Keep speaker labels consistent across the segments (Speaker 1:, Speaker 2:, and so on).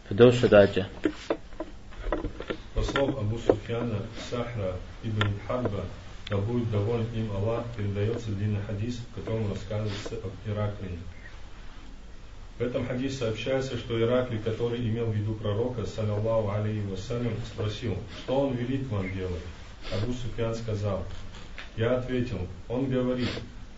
Speaker 1: Пыдощэ адэкӏэ.
Speaker 2: Со слов Абу Суфьяна Сахра ибн Харба, да будет доволен им Аллах, передается длинный хадис, в котором рассказывается об Ираклии. В этом хадисе сообщается, что Ираклий, который имел в виду пророка, صلى الله عليه وسلم, спросил, что он велит вам делать? Абу Суфьян сказал, я ответил, он говорит,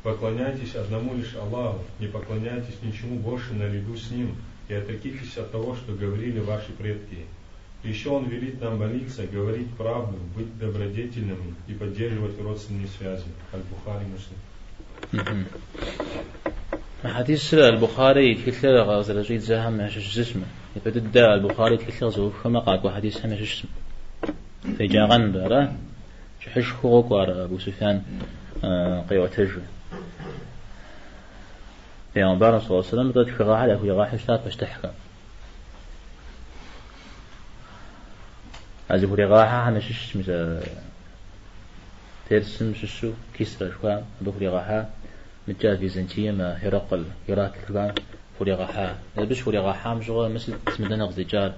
Speaker 2: поклоняйтесь одному лишь Аллаху, не поклоняйтесь ничему больше наряду с ним, и отрекитесь от того, что говорили ваши предки. Еще он велит нам молиться, говорить правду, быть добродетельными и поддерживать родственные связи. Аль-Бухари Муслим.
Speaker 1: Хьэдисыр Аль-Бухари и тхылъыр къызэрыщӏидзэхэм ящыщ зыщ мы. Япэ дыдэ Аль-Бухари и тхылъыр къызэӏухэмэ къакӏуэ хьэдисхэм ящыщщ. Феджагъэн абы, ара? Кӏыхьышхуэу къокӏуэ ар Абу Суфян къеӏуэтэжу. Пейгъэмбарым صلى الله عليه وسلم тхыгъэхэр яхуригъэхьу щыта пащтыхьхэм. А зыхуригъэхьахэм ящыщщ мис а Персым щыщу Кисра жыхуаӏэм абы хуригъэхьа, мыдкӏэ Византием Херакл, Геракл жыхуаӏэм хуригъэхьа. Абы щыхуригъэхьам щыгъуэ мы сыт мы дэнэ къыздикӏар,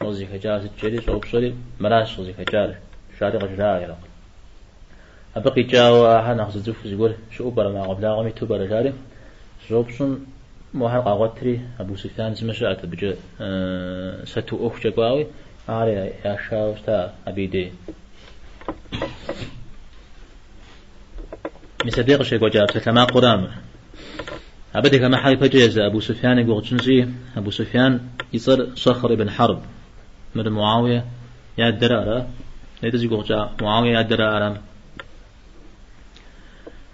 Speaker 1: мы къызыхэкӏар сыт жери щӏэупщӏэри мыращ къызыхэкӏар, жари къыжраӏэ Херакл. Абы къикӏауэ ахэр нэхъ зыцӏыху зыгуэр щыӏэу пӏэрэ, мы ӏэгъуэблагъэм иту пӏэрэ жари, щӏэупщӏым мохэр къагъуэтри, Абу Суфян сымэ щыӏэт абыкӏэ сату ӏуэхукӏэ кӏуауи, ахэр яшауэ щыта абы и дей. Мис абдей къыщекӏуэкӏа псалъэмакъыра мыр. Абы дыхэмыхьэ ипэкӏэ езы Абу Суфян и гугъу тщӏынщи, Абу Суфян и цӏэр Сахр ибн Хьэрб. Мыр Муауие и адэра ара? Нетӏэ зи гугъу тщӏа Муауие и адэра арам.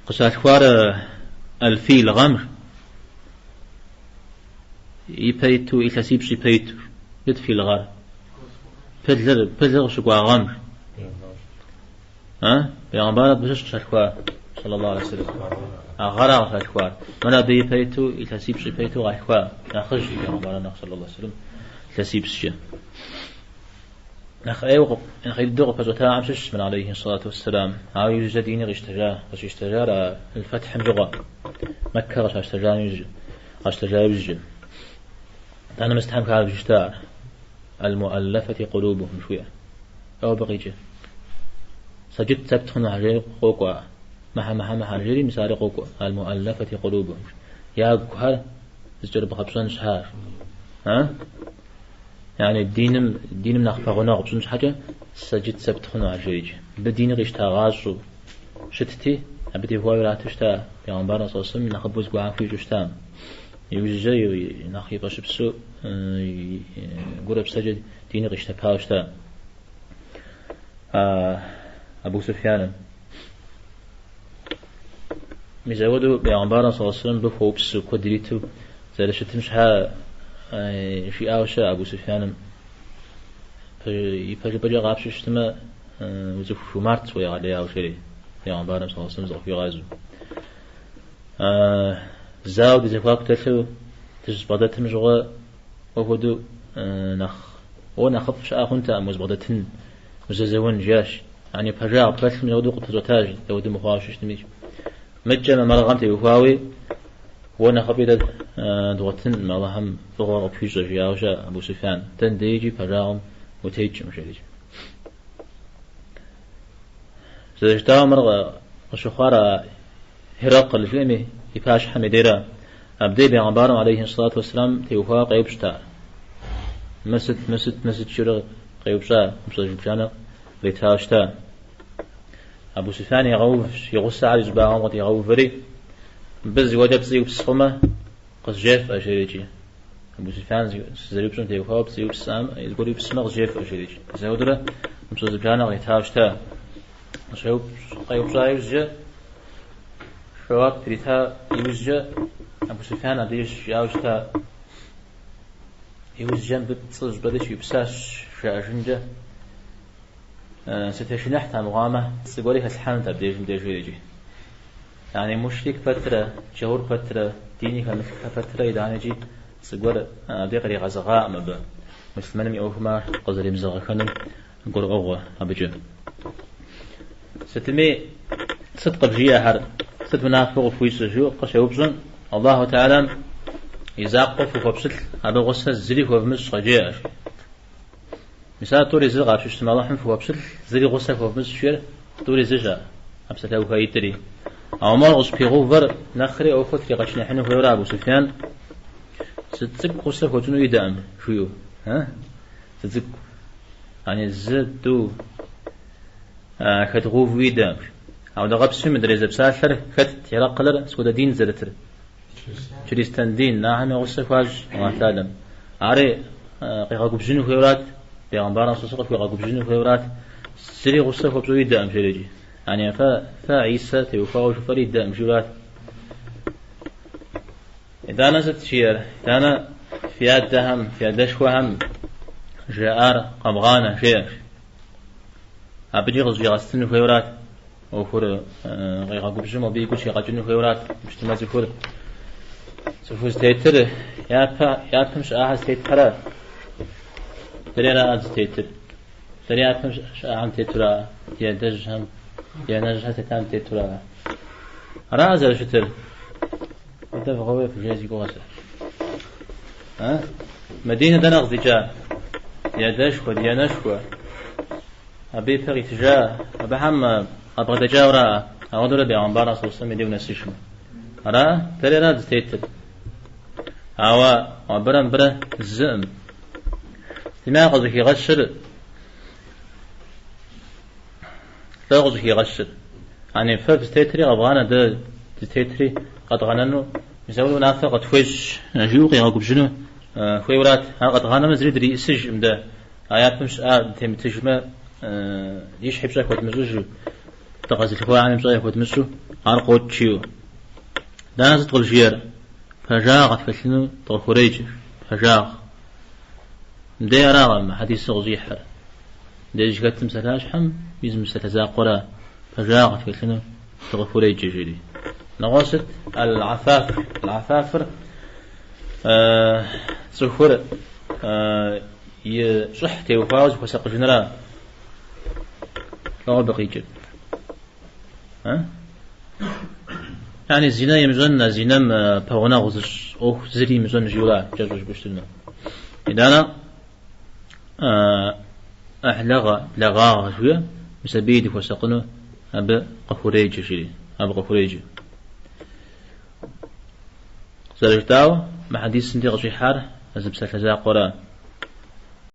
Speaker 1: Къыщалъхуар Аль-Фил гъэм ипэ иту, илъэсипщӏ ипэ иту. Сыт фил гъэр? Пылыр, пылыр къыщыкӏуа гъэм. А? Пейгъэмбар абы щыщ къыщалъхуа, صلى الله عليه وسلم. А гъэра къыщалъхуар. Мыр абы ипэ иту, илъэсипщӏ ипэ иту къалъхуа. Нэхъыжь пейгъэмбар нэхъ صلى الله عليه وسلم илъэсипщӏкӏэ. Нэхъ ӏейуэ, нэхъ ӏей дыдэу къыпэщӏэтахэм щыщщ мыр عليه الصلاة والسلام. Ауэ иужькӏэ диныр къищтэжа, къыщищтэжар а Аль-Фэтхьым щыгъуэ. Мэккэ къыщащтэжам иужькӏэ, къащтэжа иужькӏэ. Итӏанэ мыстхьэм хабжэу щыта ар. Аль-муаллафати къулубухум жыхуиӏэр. Ауэ абы къикӏыр. Сэджыт зэпт хъуну жери къокӏуэ. Мыхьэ, мыхьэ, мыхьэ жери мис ари къокӏуэ. Аль-муаллафати къулубухум. Ягухэр зыкӏэрыбгъэпщӏэн щхьа. А? Yani диным, диным нэхъ пэгъунэгъу пщӏын щхьэкӏэ сэджыт зэпт хъуну ар жерикӏ. Абы диныр къищтагъащӏэу щытти, абы теухуауэ ирату щыта Пейгъэмбар صلى الله عليه وسلم нэхъыбэу зыгуэрхэр хуищӏу щытам. Иужькӏэ нэхъ и фӏэщыпсу гурэ псэкӏэ диныр къищтэпауэ щыта Абу Суфьяным. Мис апхуэдэу Пейгъэмбар صلى الله عليه وسلم абы хуэупсу куэд ириту зэрыщытым щхьа жиӏауэ щыӏэ Абу Суфьяным. Ипэжыпӏэкӏэ къапщтэу щытмэ, уцӏыху жумартщ уэ егъэлеяуэ жери Пейгъэмбарым صلى الله عليه وسلم зыкъыхуигъазэу. Зауэ ди зэхуаку дэлъу дыщызбгъэдэтым щыгъуэ уэ хуэдэу нэхъ уэ нэхъыфӏ щыӏэ хъунтэкъым узбгъэдэтын, узэзэуэн жиӏащ. Яни пэжагъ пхэлъым апхуэдэу къыпэщӏэтащ, дауэдэу мыхъуауэ щытми. Мыдкӏэ мамырыгъэм теухуауи уэ нэхъыфӏи дэ дгъуэтынкъым, Алыхьым фӏыгъуэ къыпхуищӏэ, жиӏауэ щыӏэ Абу Суфян. Дэн дейкӏи пэжагъым утекӏым, жери. Зэрыжытӏауэ мыр къыщыхъуар а Хьирэкъл жиӏэми и пащхьэм и дейра. Абдей Бегъымбарым алейхи сэлату уэсселам теухуауэ къеупщӏт ар. Мыр сыт, мыр сыт, мыр сыт жиӏэурэ къеупщӏа, упщӏэ зыбжанэ къритауэ щыта. Абу Суфян игъэувщ, и гъусэхэр и щӏыбагъым къыдигъэувэри, мыбы зыгуэркӏэ пцӏы иупс хъумэ, къызжефӏэ, жерикӏи. Абу Суфян сызэреупщӏым теухуауэ пцӏы иупсам, зыгуэр иупсмэ, къызжефӏэ, жерикӏи. Апхуэдэурэ упщӏэ зыбжанэ къритауэ щыта. Къеупщӏа иужькӏэ, жэуап ирита иужькӏэ, Абу Суфян абдеж жиӏауэ щыта. Иужькӏэ мыбы пцӏы зыщӏыпӏэ деж щиупсащ жаӏэжынкӏэ. Сытешыныхьт армыхъуамэ, пцӏы гуэри хэслъхьэнут абдежым деж жерикӏи. Яни мушрик пэтрэ, джаур пэтрэ, дини хэмылъхэ пэтрэ итӏанэкӏи пцӏы гуэр абдей къригъэзэгъакъым абы. Муслъымэным и ӏуэхум ар къызэремызэгъыхэнур гурыӏуэгъуэ абыкӏэ. Сытми, сыт къыбжиӏэхэр, сыт унафэу къыфхуищӏыр жиӏэу къыщеупщӏым, Аллаху Тэхьэлам и закъуэ фыхуэпщылӏ, абы гъусэ зыри хуэвмыщӏ къыджеӏэ. Мис ар тӏури зы къапщыщтым Алыхьым фыхуэпщылӏ, зыри гъусэ хуэвмыщӏ жиӏэр тӏури зыщ а псалъэухаитӏри. Ауэ мор къыщӏыпигъэувэр нэхъри ӏуэхур тригъэчыныхьыну хуейуэрэ Абу Суфьян зы цӏыкӏу гъусэ хуэтщӏыну идэкъым, жиӏэу. Зы цӏыкӏу. Ани зы, тӏу хэдгъэуву идэкъым. Ауэ дэгъэпсми мыдрей зэпсалъэр хэтт Хьиракълыр сыт хуэдэ дин зэрытыр? Чристэн дин, ахэм я гъусэ хуащӏ Аллахь Тэхьэлам. Ари къигъэгубжьыну хуейуэрат, бегъымбарым сосэ къыхуигъэгубжьыну хуейуэрат, зыри гъусэ хуэпщӏу идэкъым, жери икӏи. Ани фэ, фэ Исэ теухуауэ жыфӏэри идэкъым, жиӏэурат. Итӏанэ сыт жиӏэр? Итӏанэ фи адэхэм, фи адэшхуэхэм жаӏар къэвгъанэ, жеӏэ. Абыкӏи къызэщӏигъэстыну хуейуэрат. ӏуэхур къигъэгубжьым абы и гур щигъэкӏыну хуейуэрат. Щытмэ цӏыхур цӏыхур зытетыр япэ япэм щыӏахэр зытетхэрэ дэри ара зытетыр. Дэри япэм щыӏахэм тетура, ди адэжьхэм, ди анэжьхэр тетам тетура. Ара зэрыщытыр. Мыдэ вгъэуэ фыжей си гугъэ сэ. А? Мадинэ дэнэ къыздикӏа? Ди адэшхуэ, ди анэшхуэ. Абы ипэ къитыжа, абыхэм къабгъэдэкӏауэра, ауэдурэ бегъымбар алейхьи и деж унэсыжмэ. Ара, дэри ара дызытетыр. Ауэ абырэ мыбырэ зыӏым. Тимя къызыхигъэщыр, лӏо къызыхигъэщыр. Ани фэ фызытетри къэвгъанэ, дэ дызытетри къэдгъэнэну, мис ауэдэ унафэ къытхуещӏ, жиӏэу къигъэгубжьыну хуейуэрат. Ар къэдгъанэмэ зыри дриӏысыжкъым дэ. А япэм щыӏа дытемытыжмэ, ди щхьи пщӏэ хуэдмыщӏыжу, дыкъэзылъхуахэми пщӏэ яхуэдмыщӏу, ар къокӏ жиӏэу. Итӏанэ сыт къызжиӏэр? Пэжагъ тхэлъыну дыкъыхуреджэ. Пэжагъ. Мыдей аракъым мы хьэдисыр къыщӏихьэр. Мыдей зыхэтым псалъащхьэм мис мы псалъэ закъуэра пэжагъ тхэлъыну дыкъыхуреджэ жери. Нэгъуэщӏ сыт? Аль-Афаф. Аль-Афафыр цӏыхур и щӏыхь теухуауэ зыхуэсакъыжыныра? Лӏо абы къикӏыр. Яни зинэ имыщӏэн, а зинэм пэгъунэгъу зыщӏ ӏуэху зыри имыщӏэн жиӏэура кӏэщӏу жыпӏэу щытмэ. Итӏанэ ӏыхьлыгъэ, благъагъэ жиӏэ, мис абыи дыхуэсакъыну абы къыхуреджэ жери, абы къыхуреджэ. Зэрыжытӏауэ, мы хьэдисым ди къыщӏихьар зы псалъэ закъуэра.